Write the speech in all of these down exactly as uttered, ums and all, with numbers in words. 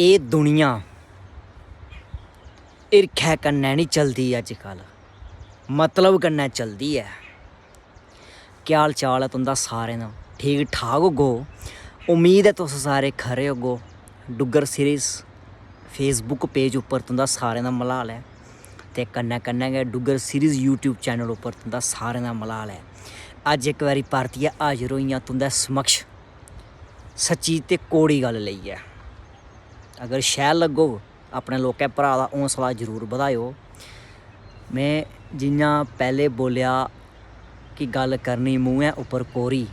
एह् दुनिया हिरखै कन्नै निं चलदी अजकल, मतलब कन्नै चलदी ऐ। केह् हाल चाल ऐ तुं'दा सारें दा? ठीक ठाक होगो। उम्मीद ऐ तुस सारे खरे होगो। डुग्गर सीरीज Facebook पेज उप्पर तुं'दा सारें दा मलाल ऐ ते कन्नै कन्नै गै डुग्गर सीरीज YouTube चैनल उप्पर तुं'दा सारें दा मलाल ऐ। अज्ज इक बारी परतियै हाजर होई आं तुं'दै समक्ष सच्ची ते कौड़ी गल्ल लेइयै। अगर शैल लग्गग, अपने लोकें भ्राऽ दा हौसला जरूर बधाएओ। में जि'यां पैह्लें बोल्लेआ कि गल्ल करनी मूंहै उप्पर कोरी,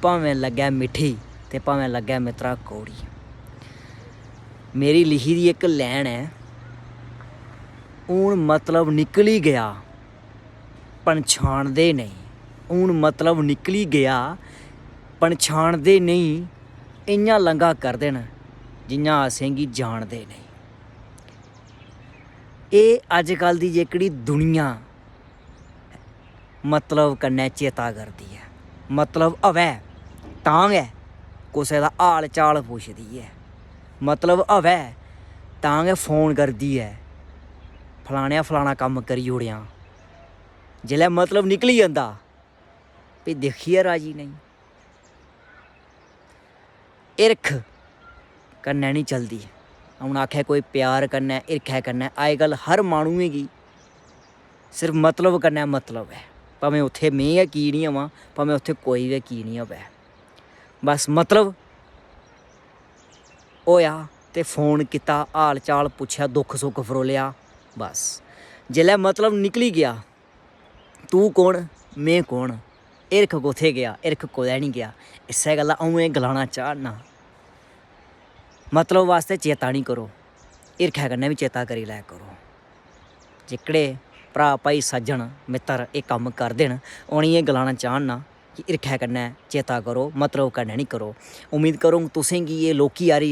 भामें लग्गै मिट्ठी ते भामें लग्गै मित्तरा कौड़ी। मेरी लिखी दी इक line ऐ, हून मतलब निकली गेआ, पन्छानदे नेईं। हून मतलब निकली गेआ, पन्छानदे नेईं। इ'यां लंघा करदे न जि'यां असेंगी जानदे नेईं। एह् अजकल दी जेह्कड़ी दुनिया मतलब कन्नै चेता करदी ऐ, मतलब हवै तां गै कुसै दा हाल चाल पुछदी ऐ, मतलब हवै तां गै फोन करदी ऐ, फलानेआ फलाना कम्म करी ओड़ेआं। जिसलै मतलब निकली जंदा, फ्ही दिक्खियै राजी नेईं। हिरख कन्नै निं चलदी। हून आखै कोई प्यार कन्नै, हिरखै कन्नै, अजकल हर माह्नुएं गी सिर्फ मतलब कन्नै मतलब ऐ, भामें उत्थै में गै की निं आवां, भामें उत्थै कोई गै की निं होवै। बस मतलब होएआ ते फोन कीता, हाल चाल पुच्छेआ, दुक्ख सुक्ख फरोलेआ। बस जिसलै मतलब निकली गेआ, तूं कौन, में कौन, हिरख कुत्थै गेआ? हिरख कुतै निं गेआ। इस्सै गल्ला अ'ऊं एह् गलाना चाह्न्नां, मतलब आस्तै चेता निं करो, हिरखै कन्नै बी चेता करी लै करो। जेह्कड़े भ्राऽ भाई सज्जन मित्तर एह् कम्म करदे न, उ'नेंगी एह् गलाना चाह्न्नां कि हिरखै कन्नै चेता करो, मतलब कन्नै निं करो। उम्मीद करङ तुसें गी एह् लौह्की हारी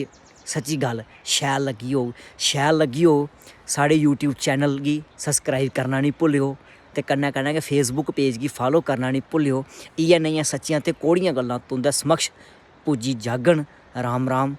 सच्ची गल्ल शैल लग्गी होग। शैल लग्गी होग, साढ़े YouTube चैनल गी subscribe करना निं भुल्लेओ ते कन्नै कन्नै गै Facebook पेज गी follow करना निं भुल्लेओ। इ'यै नेहियां सच्चियां ते कौड़ियां गल्लां तुं'दे समक्ष पुज्जी जाङन। राम राम,